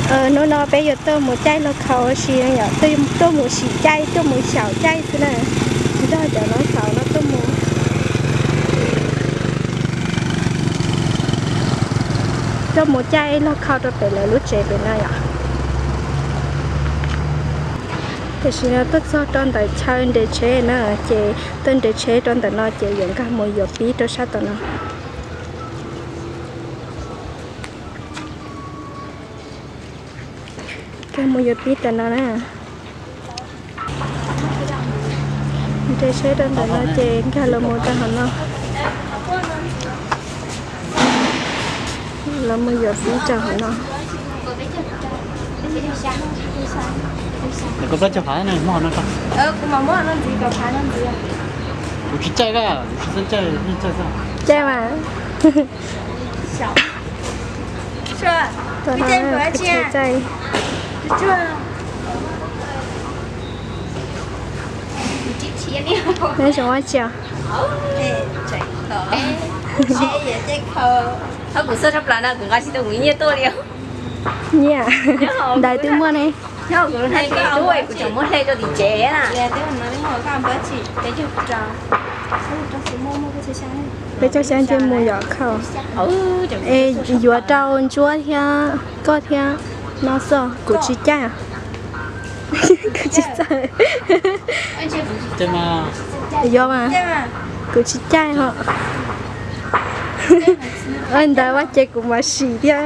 Hnub no peb yuav tuaj mus caij log khau ua si no yom, tuaj mus sim caij, tuaj mus xyaum caij xwb na. Nrog cov no xyaum no tuaj mus, tuaj mus caij log khau rau pem lawv lub tsev pem no yom. Tam sim no tuaj txog rau ntawm chaw nres tsheb na, ces tuaj nres tsheb rau ntawm no ces yuav nkag mus yuav pib rau sab tom no. Nkag mus yuav pib tom no na. Nres tsheb rau ntawm no ces nkag los mus rau hauv no. Los mus yuav pib rau hauv no. Kuv tsis caij, kuv tsis caij. Caij mas. Tom no kuv tsis caij. Neb zoo ua tsi? Nyiaj, ntawd twb muaj ne. Kuv tseem muab hle rau tim tsev na. Peb caug xyoo ntshe mus yom khau. Es yuav rau Ntsuab thiab koj thiab no xwb, kuv tsis caij. Kuv tsis txawj. Yuav mas, kuv tsis caij ho. Ntawd vaj ces kuv mam sim thiab.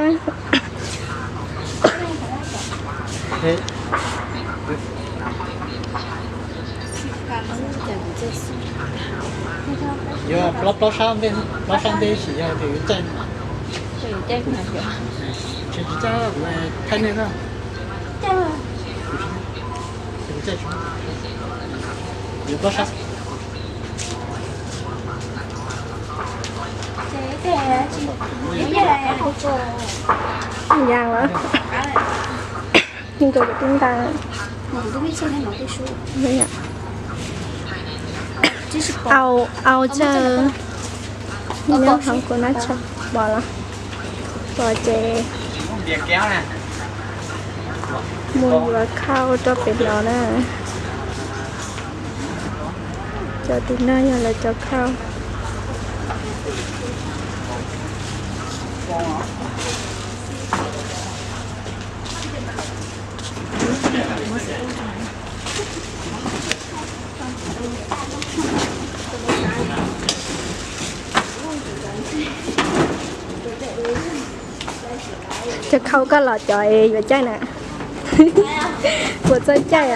Yuav plaub sab ntej, plaub sab ntej sim yog tias yuav caij. Tsis caij kuv thaij nej na. Yuav plaub sab. Yog lawm. Nkawd twb nta. Au, au tsawg. Nyob hauv kuv na tsawg pom los. Pom ces mus yuav khau rau pem no na. Cov tim no yog lawv cov khau. Cov khau koj los cov es yuav caij na. Puas txawj caij?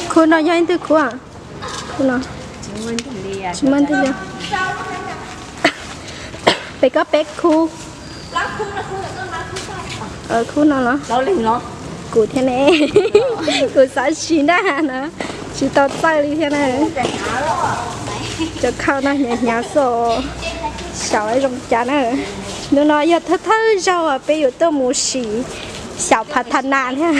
Khub no yog ib tug khub? Khub no tsis muaj ntwg li. Peb koj peb khub. Khub no los? Kuv thiab ne. Kuv xav sim na no, tsis tau txawj li thiab na. Cov khau no hnyav hnyav xwb, xyaum zoo cas na. Hnub no yog thawj thawj zaug peb yuav tuaj mus sim xyaum phav tha nas thiab.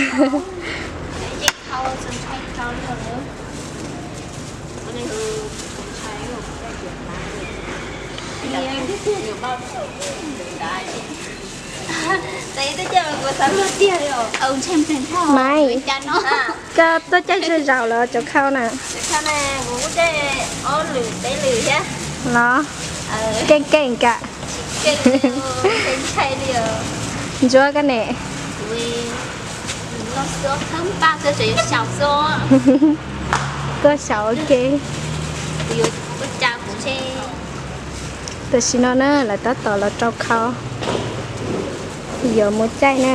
Maiv, koj tuaj caij zej zaum los cov khau na? Los, keej keej kam. Ntsuab koj ne? Tuaj xyaum ua ke. Tam sim no na lawv tab tom los rau khau, yuav mus caij na.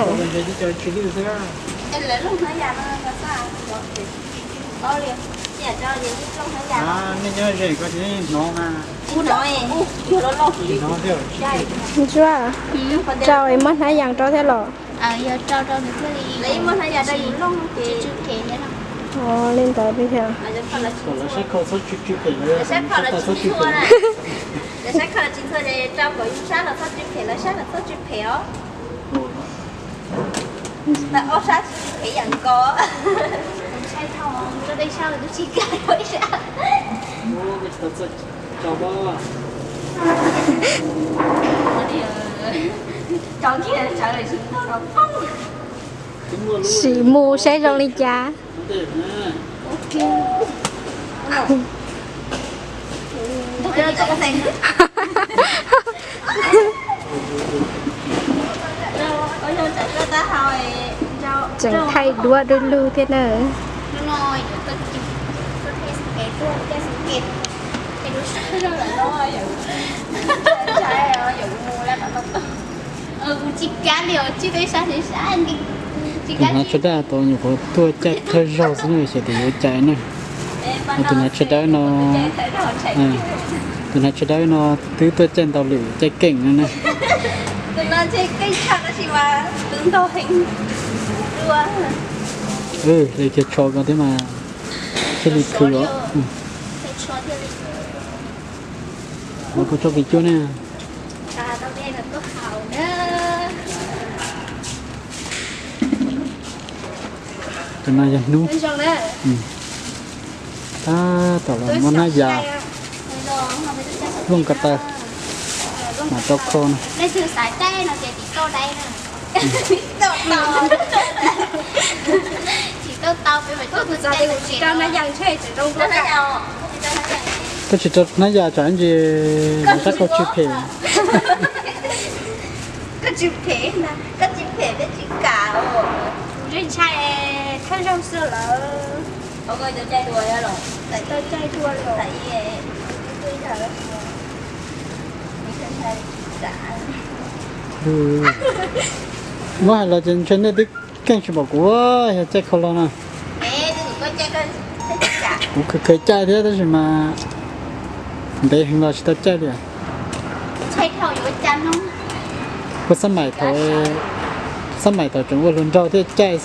Ntsuab, rau es muab hnab yas rau thiab los? Li ntawd li thiab. Sab kho tsis txhua ces rau kom yus sab los txhob tsis phem, lawv sab los txhob tsis phem os. Ob sab tsis phem yam nkaus. Ntshai dhau, rau tej sab los twb tsis kam rau ib sab. Rau kiag sawv lawm tsis tau rau poob. Sim mus saib zoo li cas. Tseem thaij duab du lug thiab na. Tus hnav tsho dawb tau nyuam qhuav tuaj caij thawj zaug xwb na, xyov tias yuav cais ne. Tus hnav tsho dawb no, tus hnav tsho dawb no twb tuaj caij ntau lwm caij keej no na. Li kiag tsho ko thiab mas thiaj li khwv os. Los koj tso pem cuab na. Tus no yog hnub. Tab tom los muab hnab yas looj ko taw mam rau kho no. Koj tsis rau hnab yas tsam ntsis lawv sab koj tsis phem. Koj tsis phem, koj tsis phem peb tsis kam. Kuv ntshai thawj zaug xwb lawm. Tau caij dua los. Muab hais los ces ntshe nej twb keej tsis npaum kuv, yog caij kho los no. Kuv khaws khaws caij thiab tab sis mas ntev heev los tsis tau caij li. Kuv xab maim thaum, xab maim thaum tseem ua hluas nraug thiaj caij.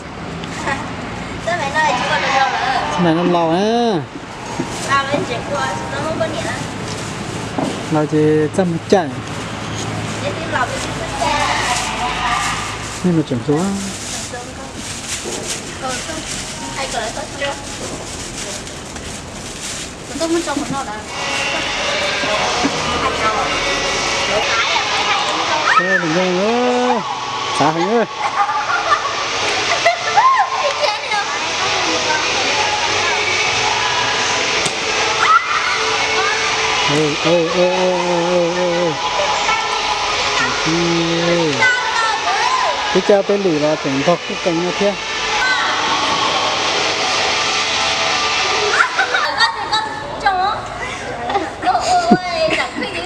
Xab maim no laus na. Laus ces txaj muag caij. Nej no tseem hluas. Tus zoo, xav heev. Twb caij peb lwm los tseem nrog kuj qees no thiab.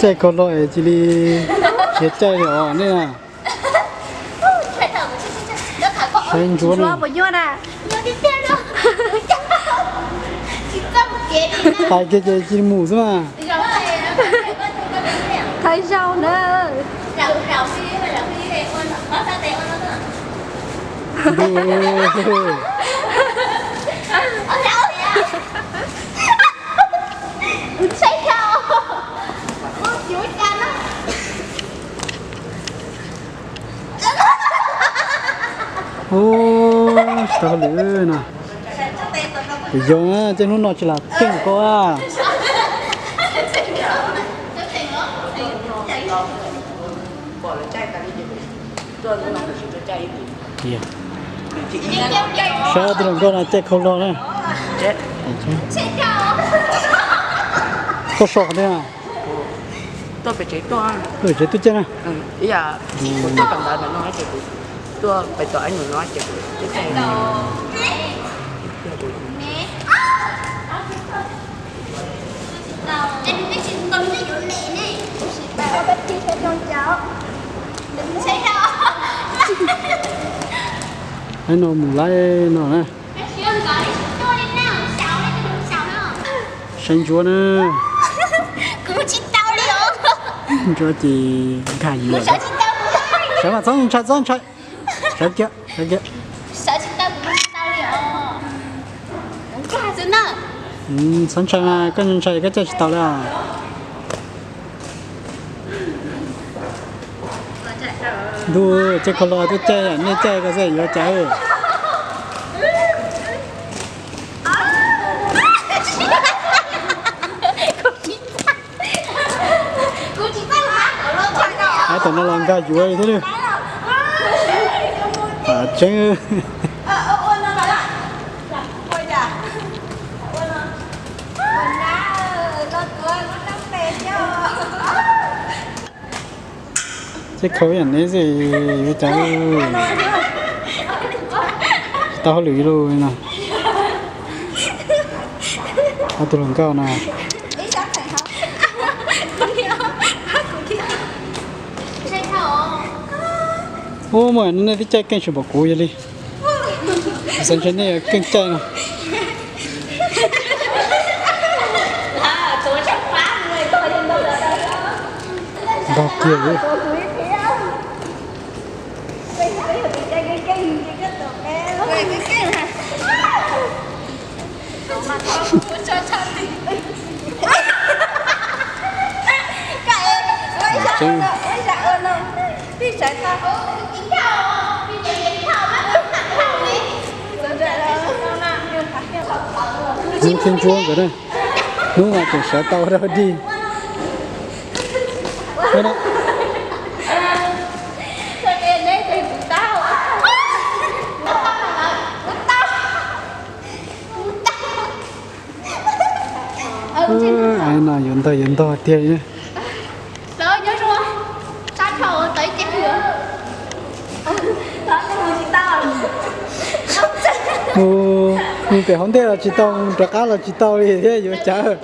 Caij kho los es cia li tsis caij li os nej na. Saib ntsuab no. Hais kiag ces cia li mus xwb mas. Thawj zaug na. Ub, tsis tau hauj lwm no. Kuv yog na, tej hnub no tsis lam keej koj. Saib tus hluas nkauj no caij khau los na. Koj so qhov twg? Tuaj pem tsev tuaj caij na. Ib no mus laib no na. Saib ntsuab na. Ntsuab ces nkag yuav. Sawv mas txhob ntshai txhob ntshai. Sawv kiag sawv kiag. Txhob ntshai mas koj ntshai koj caij tsis tau li os. Ntuj, txij kho los twb caij, nej caij ko xwb yuav cas. Ab, tam no los nkag yuav li thiab lawm. Tseeb. Ces khawb yam neb xwb yuav cas, tsis tau hauj lwm ib lub no. Ob tug hluas nkauj no. Ub, muaj nej twb caij keej tshaj npaum kuv yog li. Xav ntshe nej keej caij no. Ntog kiag li. Tseeb. Hnub thiab ntsuab nkawd na, hnub no tseem sawv tau ua dog dig. Ai no yuav ntog yuav ntog tiag li. Mus pem hauv ntej los tsis tau, mus rov qab los tsis tau li thiab yuav cas.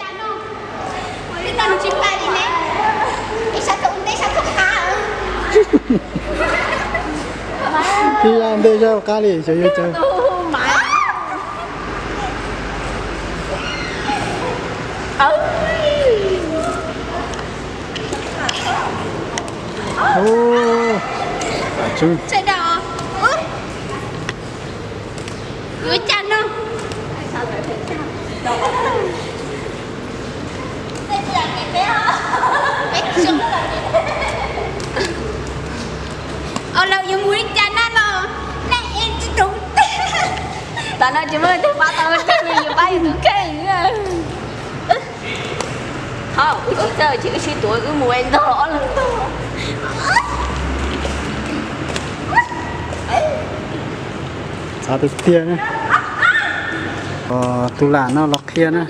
Ib zaj ntej zaj qab li xyov yuav cas. Yuav cas no? Os, lawv yuav mus li cas na los nej tsis tau. Tam no tsis muaj leej twg pab tau leej twg li, yuav pab yus tus kheej. Ho, wb tsis txawj ces wb sib tuav, wb mus ntog ob leeg ntog. Txav tiag tiag na. Tus lam no los qhia na.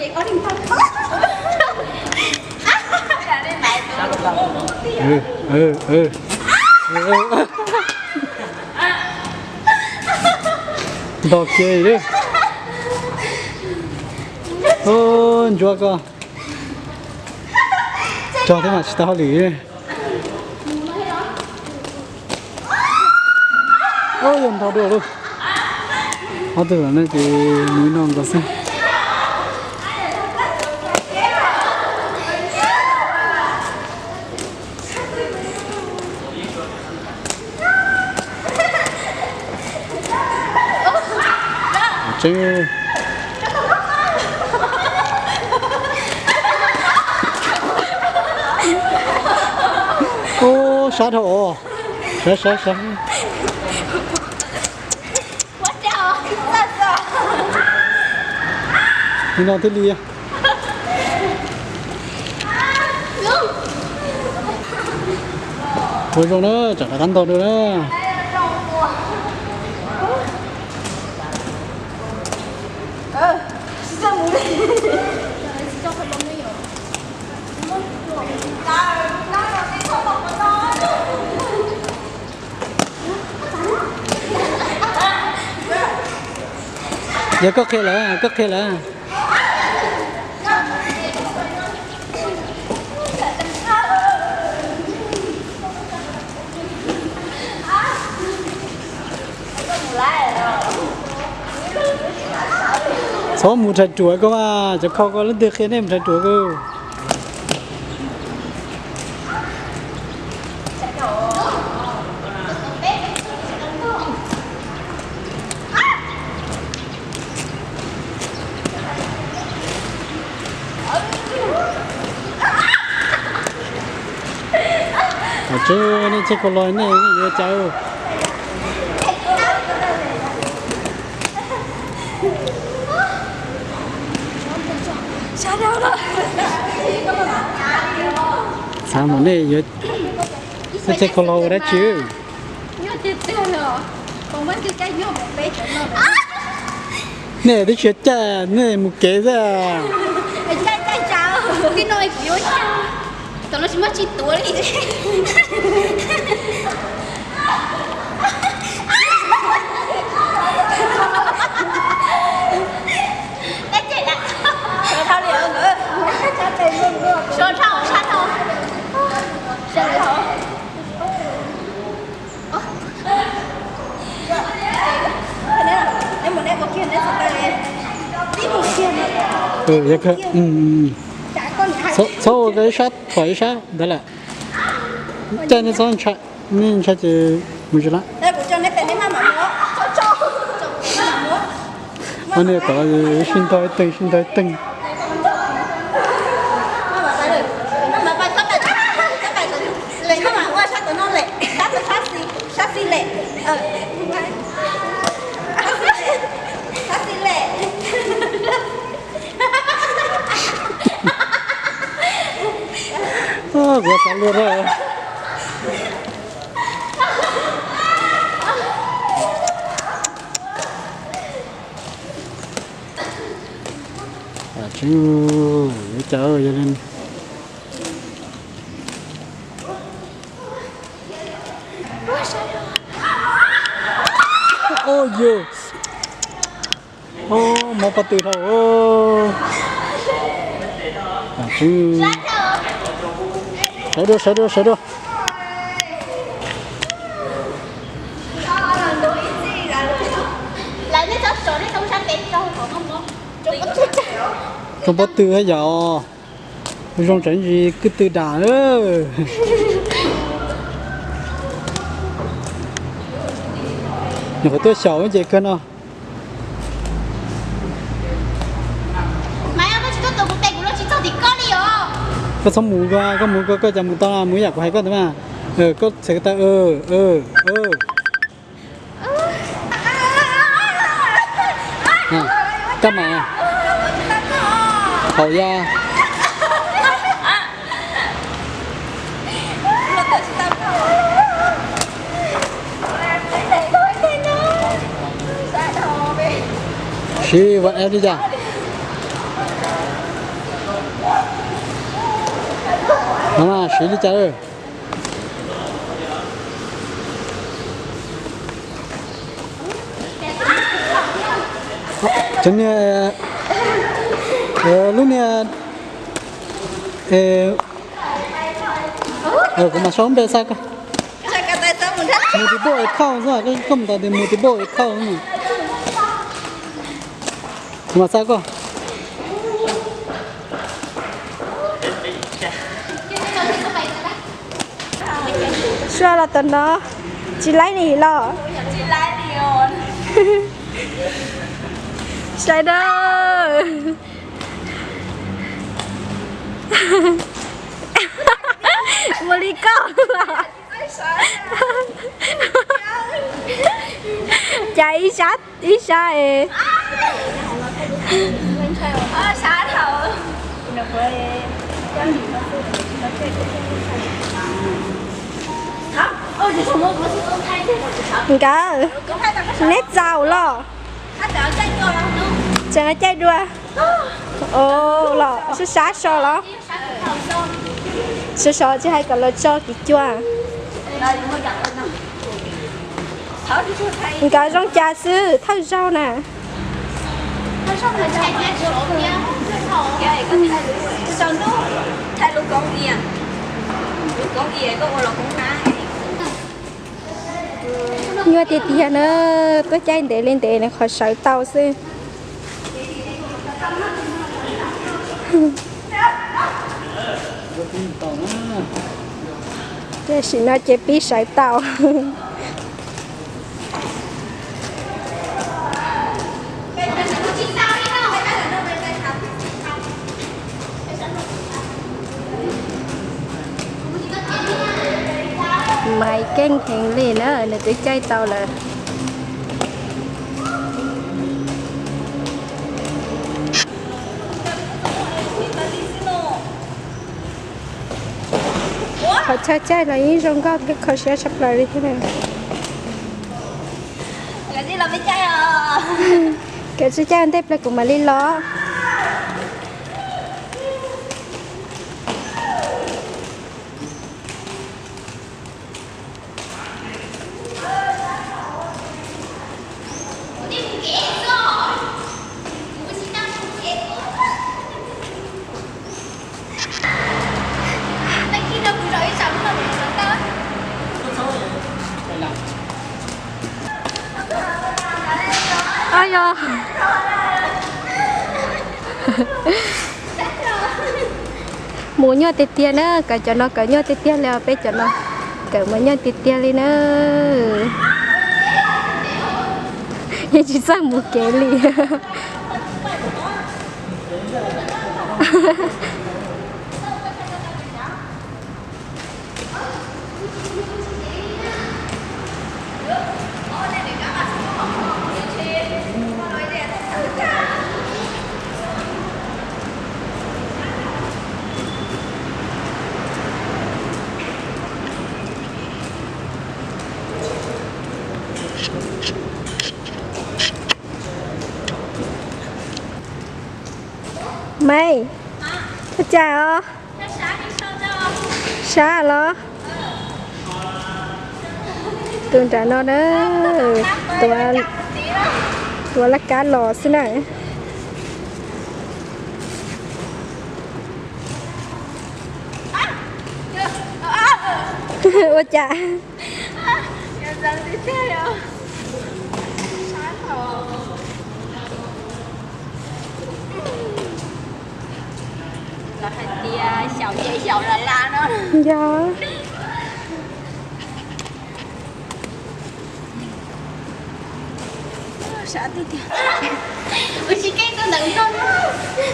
Ntog kiag li. Ntsuab koj. Tso thiab mas tsis tau hauj lwm. Yog ntog dua lauj. Ob tug no ces mus ib no nkaus xwb. Tseeb. Ub, sab dhau os. Sab, sab, sab. Li no thiaj li. Ua zoo na, tsam rov qab ntog dua na. Yog koj qhia lawm, koj qhia lawm. Txhob mus rhais ruam koj mas, cov khau koj leej twg qhia nej mus rhais ruam koj. Tsev, nej txhob kho los, nej yuav cas? Xav mas nej yuav, nej txhob kho los ua dab tsi? Nej twb tsis caij, nej mus kev xwb. Tom no tsis muaj tsis tuav li. Txhob ua koj ib sab thom ib sab ntawd lawm. Caij nej txhob ntshai, nej ntshai ces mus tsis lawm. Ua nej kom sib ntaus ib teeg sib ntaus ib teeg. Kuv xav luag rau. Tseeb, yuav cas yog li. Mob pob tw dhau. Sawv dua, sawv dua, sawv dua. Tsoo pob tw yom. Zoo tseem ntsis kwj tw dam. Nyuam qhuav tuaj xyaum ces kawg no. Koj txhob mus, koj mus koj, koj cas mus tau, mus yam kuv hais koj ntawd mas. Koj txhais ko taw. Koj mas haum ya. Siv ua eb li cas? No mas siv li cas? Cov niag, lub niag, kuv mam sau npe xa koj. Mus tim poj es khauj xwb, koj mus tos tias mus tim poj es khauj xwb. Kuv mam xa koj. Sua los tom no, tsis laib li los. Sawv daws, ua li koj. Cas ib sab ib sab es. Nkawd, neb txaus los? Tseem caij dua. Los sab sab so los? Sab so tsis hais kom los tso kiv cua. Nkawd zoo cas xwb thawj zaug na. Nyuaj tiag tiag na, tuaj caij ntev li ntev qhov sawv tau xwb. Tam sim no ces pib sawv tau. Maiv keej heev li na, nws twb caij tau lawm. Qhov chaw caij los yeej zoo nkauj thiab kho siab tshaj plaws li thiab na. Kawm tsis caij ntej pliag kuv mam li los. Mus nyuaj tiag tiag na, kawm cov no kawm nyuaj tiag tiag li os, peb cov no kawm mas nyuaj tiag tiag li na. Yeej tsis txawj mus kev li. Maiv, ua cas os? Sab los? Tus nram no na, tuav laj kab los xwb na. Ua cas? Yog.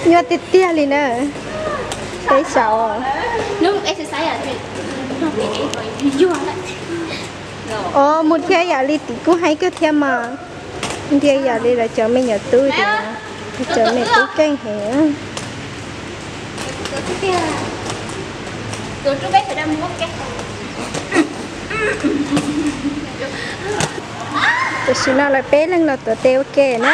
Nyuaj tiag tiag li na. Peb saud. Os, mus nrhiav yam li tim kuj heev kawg thiab mas. Nrhiav yam li lawv cov me nyuam tub tias, cov me tub keej heev. Tam sim no lawv peb leeg los tuav tes ua ke na.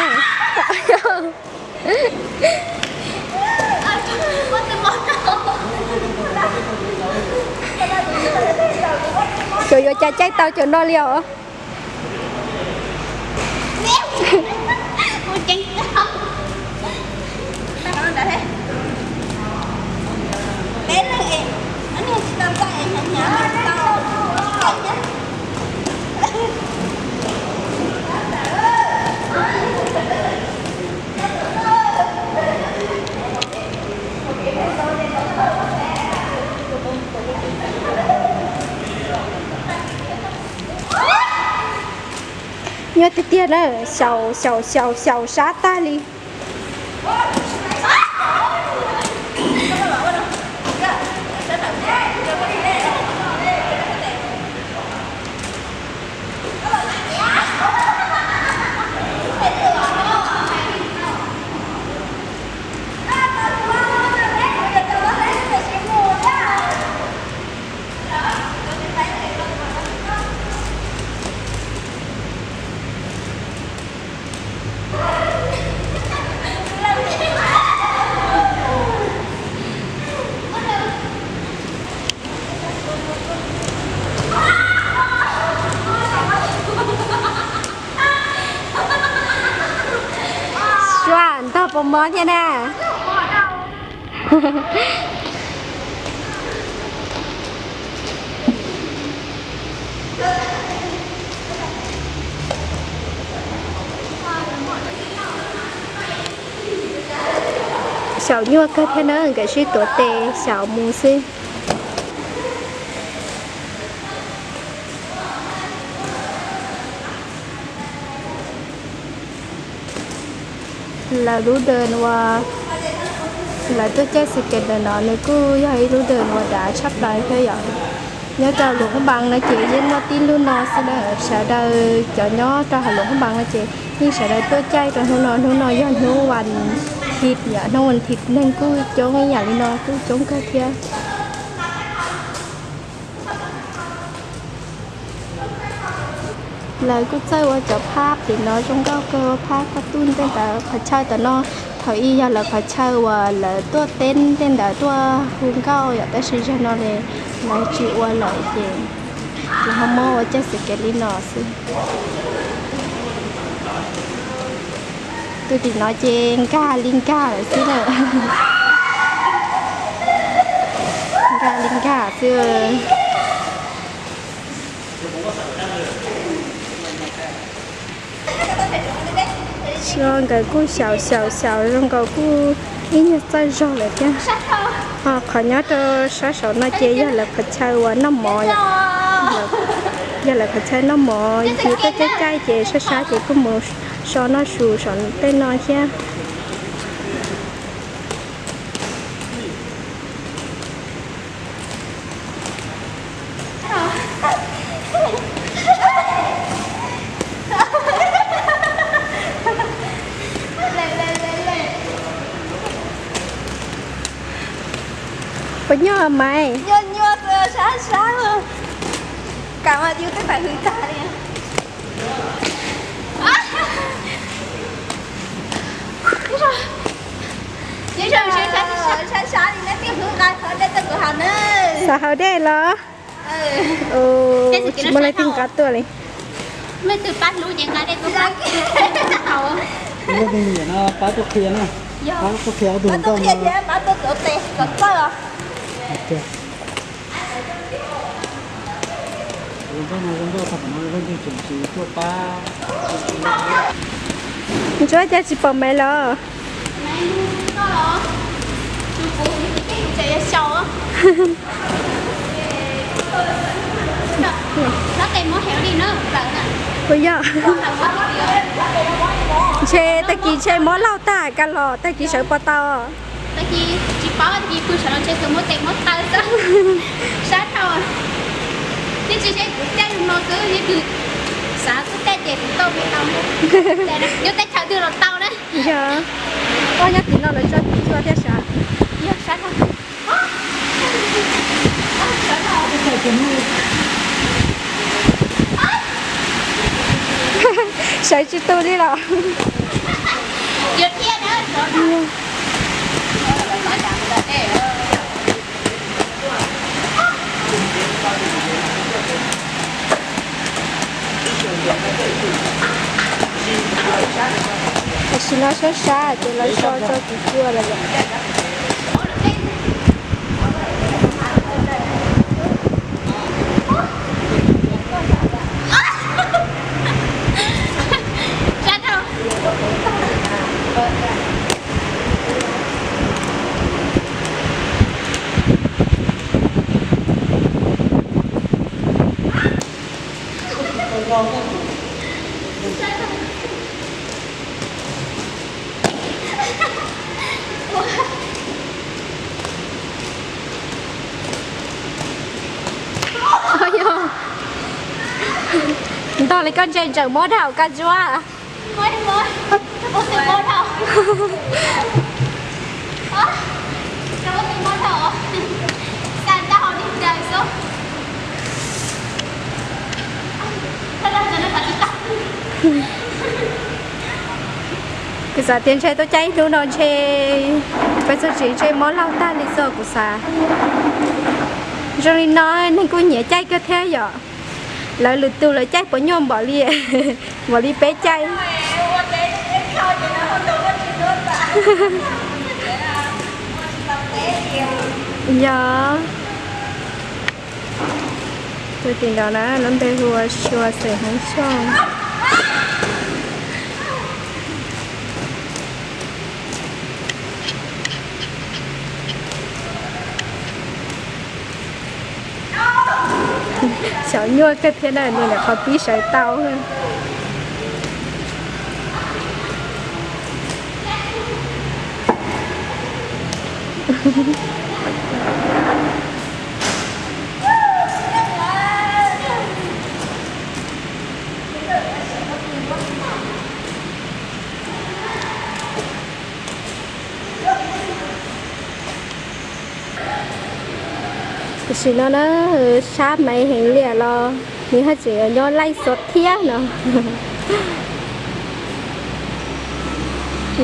Cov yuav cas caij tau cov no li os. Nyuaj tiag tiag na, xyaum xyaum xyaum xyaum sab tag li. Suav ntog puas mov thiab na? Xyaum nyuaj kawg thiab na, nkawd sib tuav tes xyaum mus xwb. Lawv lub dawm uas lawv tuaj caij xis kees ntawm no nws kuj yog ib lub dawm uas dav tshaj plaws thiab yom. Nyob rau Luam Phab Npas no ces yeej muaj tib lub no xwb na. Sawv daws cov nyob rau hauv Luam Phab Npas no ces yeej sawv daws tuaj caij rau hnub no. Hnub no yog hnub vas thiv yom, hnub vas thiv neeg kuj coob ib yam li no, kuj coob kawg thiab. Lawv kuj txawj ua cov phab pem no zoo nkauj kawg, phab koj tuj tej ntawd, qhov chaw tom no thaum ub yog lawv qhov chaw uas lawv tuaj teb tej ntawd tuaj hu nkauj yom, tab sis zaum no lawv tsis ua lawm ces lawv ho muab ua caij xwm kev li no xwb. Tus tim no ces nkag li nkag lawm xwb na. Nkag li nkag xwb. Nkawd kuj xyaum xyaum xyaum zoo nkaus kuj ib nyuag txawj zog lawm thiab. Ho qhov nyob rau sab saum no ces yog lawv qhov chaw uas noj mov, yog lawv qhov chaw noj mov, yus tuaj caij caij ces sab sab ces kuj mus so noj su saum tej no thiab. Puas nyuaj Maiv? Nyuaj nyuaj, sab sab. Kam mas yus twb pais hwv tag li. Xav haus dej los? Tsis muaj leej twg nqa tuaj li. Pab tuaj qhia na, pab tuaj qhia ob tug hluas nkauj no. Ntsuab, cas tsis pom Maiv los? Puas yog? Ntshe tag kis ntshe mob laug tag ka los tag kis sawv puas tau. Tag kis tsis paub, tag kis pw sawv los ntshe tus muab tes muab taw xwb. Sab dhau. Thiab tsis seb kuv caij no xwb, yog kuv xav kuv caij ces kuv tau me tau. Yog tej chaw twg los tau na. Yog, nyob tim no lawv tso tus cua thiab sab. Yog sab dhau. Sawv tsis tu li los. Tam sim no sab sab ces lawv so tso tus cua lawm yom. Ntog li koj ntse ntsawm mob dhau koj ntsuab. Kuv xav tias ntshe tuaj caij ib hnub no ntshe peb txog tsev ntshe mob laug tag li xwb kuv xav. Zoo li no neeg kuj nyiam caij kawg thiab yom. Lawv lwm tus lawv caij puas nyuaj npaum li, npaum li peb caij. Yog. Tus tim no na lub npe hu ua Sua xeem Hmoob Xyooj. Xyaum nyuaj kawg thiab na, nws nim qhov pib sawv tau. Tam sim no na, sab Maiv heev li los nws haj tseem yuav nyob laij xov thiab no.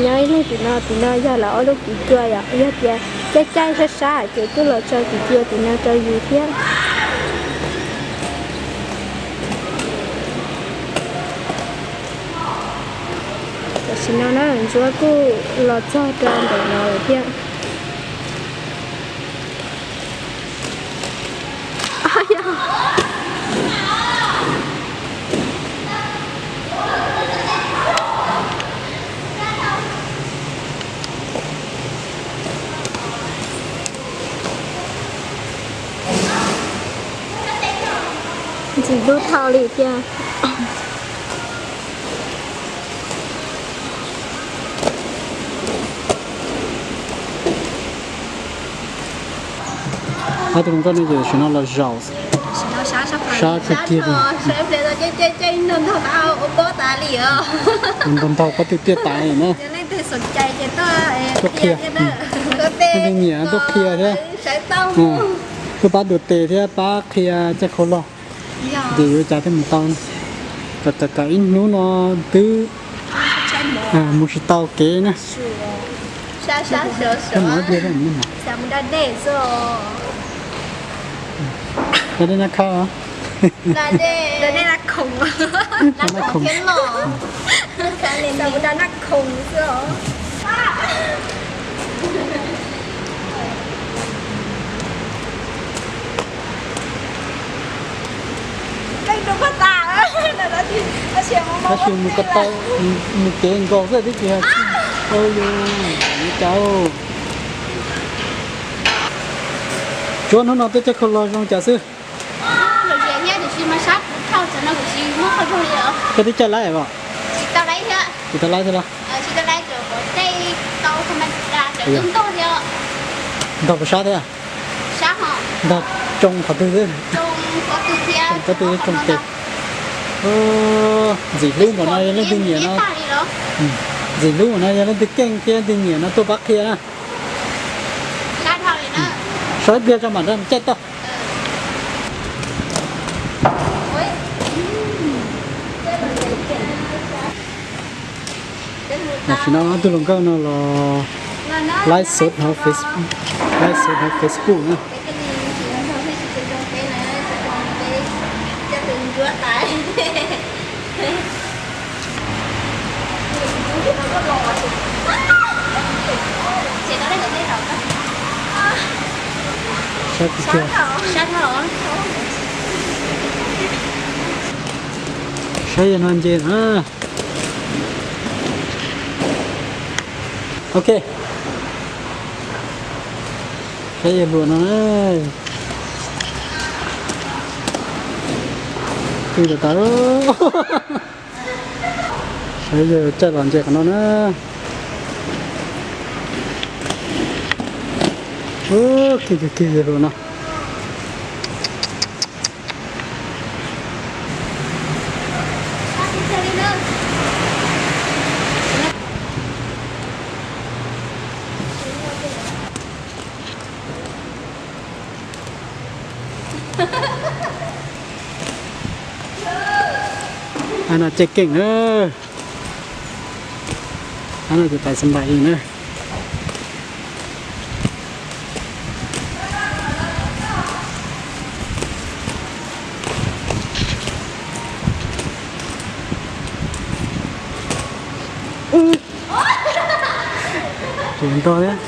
Nyob ib leeg tim no, tim no yog lawv ob lub kwv cua yom, yog tias caij caij sab sab ces kuj los tso kwv cua tim no rau yus thiab. Tam sim no na, Ntsuab kuj los txog rau ntawm no lawm thiab. Ntxim hlub dhau li tiag. Ob tug hluas nkauj no ces tam sim no los zaum sab kawg kiag li. Ntau ntau pob tw tiaj tas li na. Tuaj qhia, leej twg nyiam tuaj qhia thiab, tuaj pab dua tes thiab pab qhia caij khau log. Ces yuav cas thiaj mus tau, kom ib hnub no twb mus tsis tau kev na. Dej nab khab, dej nab khoom, nab khoom. Tab sis mus ko taw, mus kev nkaus xwb twb tsis hais. Ua cas, Ntsuab, hnub no twb caij khau log zoo cas xwb? Koj twb caij laib os? Tsis tau laib thiab los? Ntog puas sab thiab? Ntog tsoo qhov twg xwb? Tsoo qhov twg, tsoo tes. Ntxim hlub npaum no yog leej twg nyiam no, ntxim hlub npaum no yog leej twg keej thiab leej twg nyiam no tuaj pab qhia na. Saib pliag tso mam caij tau. Tam sim no ob tug hluas nkauj no los live shoot hauv Face-, live shoot hauv Facebook na. Saib, saib yawg no nce na. Ok. Saib yawg hluas no na. Twb tas tas. Saib yawg caij los nce qhov no na. Ub, kiag kiag kiag yawg hluas no. Ab, no caij keej na. Ab, no ces tais xab npais li na. Tsis ntog thiab.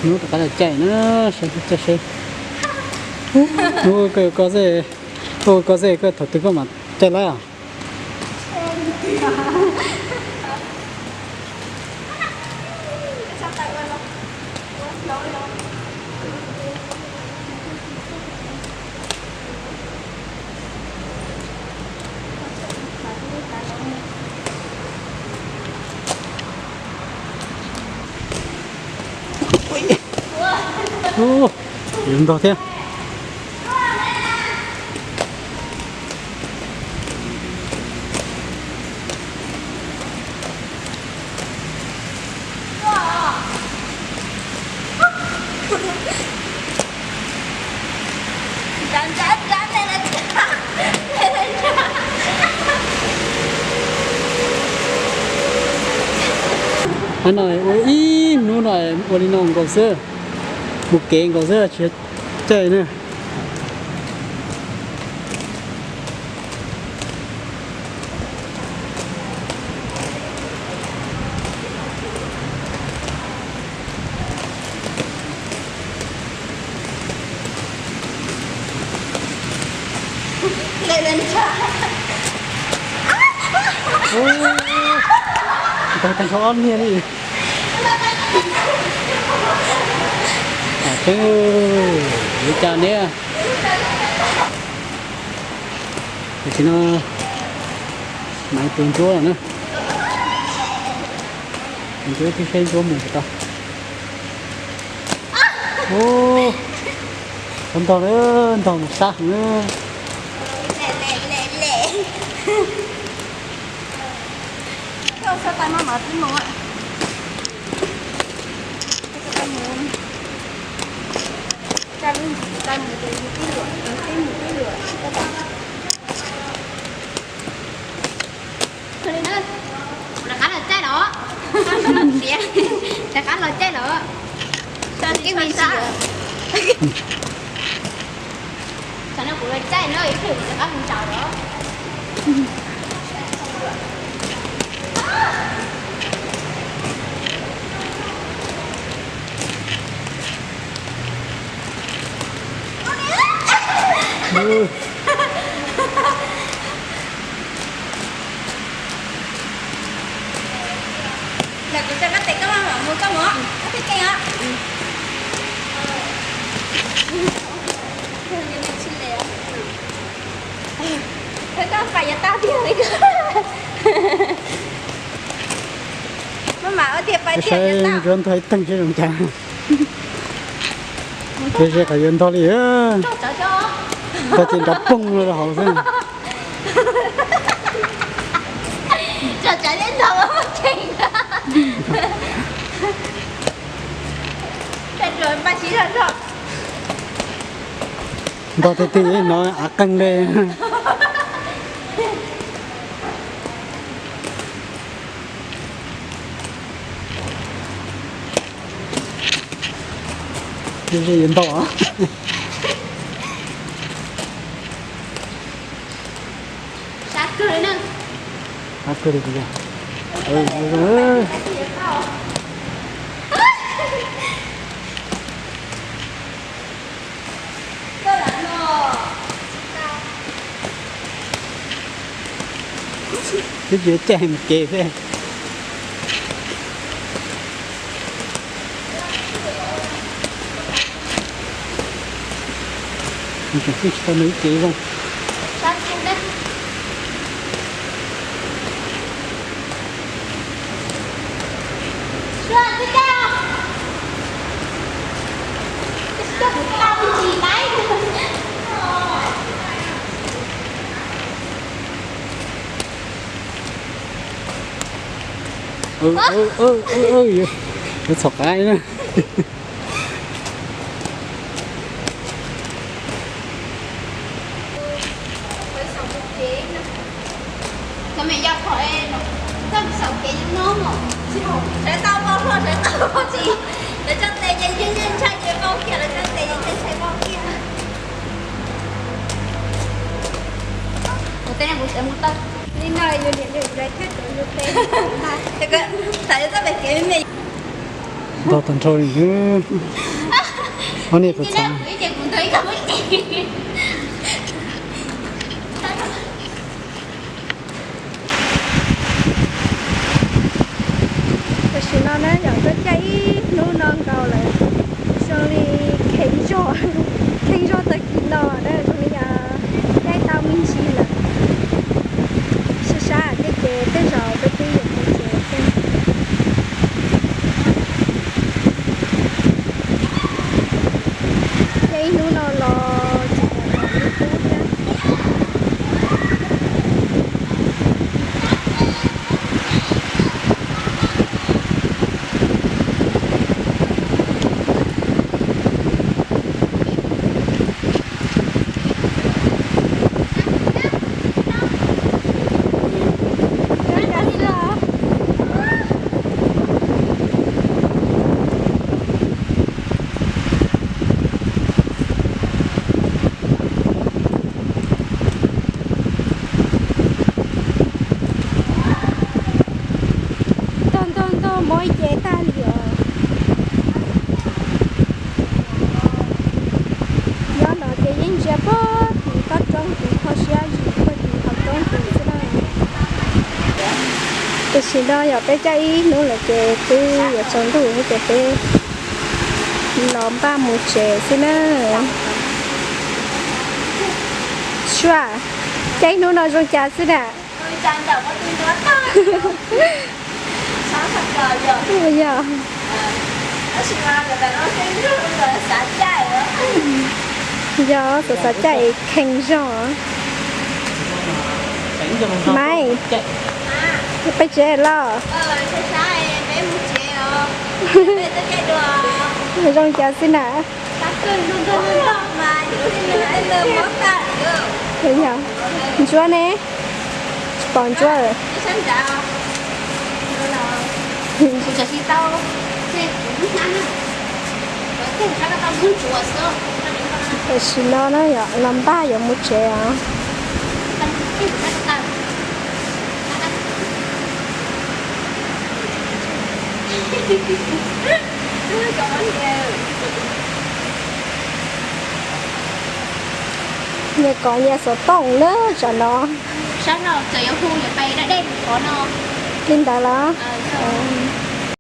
Hnub rov qab los caij na, saib caij seb. Hnub koj yuav koj xwb, koj koj xwb koj thaum twg koj mam caij laib os. Ub, yuav ntog thiab. Hnub no ua ib hnub no ua li no nkaus xwb, mus kev nkaus xwb tsis caij na. Ntog tag nrho ob niag li. Twb li cas ne? Tam sim no Maiv tus ntsuab lawm na. Tus ntsuab twb saib ntsuab mus tsis tau. Ub, ntog, ntog mus sab heev na. Rov qab los caij los, rov qab los caij los. Tsam no kuv los caij no, ib pliag kuv rov qab mus nraud los. Ntawm kuv tso koj tes, koj maj mam mus, koj mus, koj thiaj keej os. Koj pais yuav tau tiag li. Maj mam ua tiag pais tiag. Saib ntsuab ntog ib teeg seb zoo cas. Ces ze qhov yuav ntog li, ntog ces nrov poog rau hauv xwb. Ntog tiag tiag no av qeeg li. Yuav ntog. Sab kawg li na. Sab kawg li tiag. Twb tsis caij mus kev thiab. Tseem tsis tau nws ib ce zoo. Yuav txhom qab na. Sawv tau npau hlo, sawv tau npau tsis, lawv tso tes ces yeej yeej ntshai ces npau kiag, lawv tso tes ces yeej ntshai npau kiag. Kuv tej kuv sawv mus tau li no yus niam yus txiv thiaj tuav yus tes. Xav yus txoj pem kev me me. Ntog tag nrho li. Ob niag puas txhav? Tam sim no na yom, tuaj caij ib hnub no nkaus lawm, zoo li kheev zog, kheev zog tag kis no na, zoo li yog caij tau me ntsis lawm. Sab sab thiab ces tej zaum peb twb yuav mus tsev thiab. Caij ib hnub no los tsis Tam sim no yog peb caij ib hnub lawm ces twb yuav tsaus ntuj thiab ces peb los npaj mus tsev xwb na. Sua, caij ib hnub no zoo cas xwb na? Yog, yog xav xav caij kheej zog. Maiv, peb tsev los zoo cas xwb na? Ntsuab ne? Tsis pom Ntsuab. Tam sim no na yog los npaj yuav mus tsev os. Nyias kov nyias xov tooj na tam no. Li ntawd los?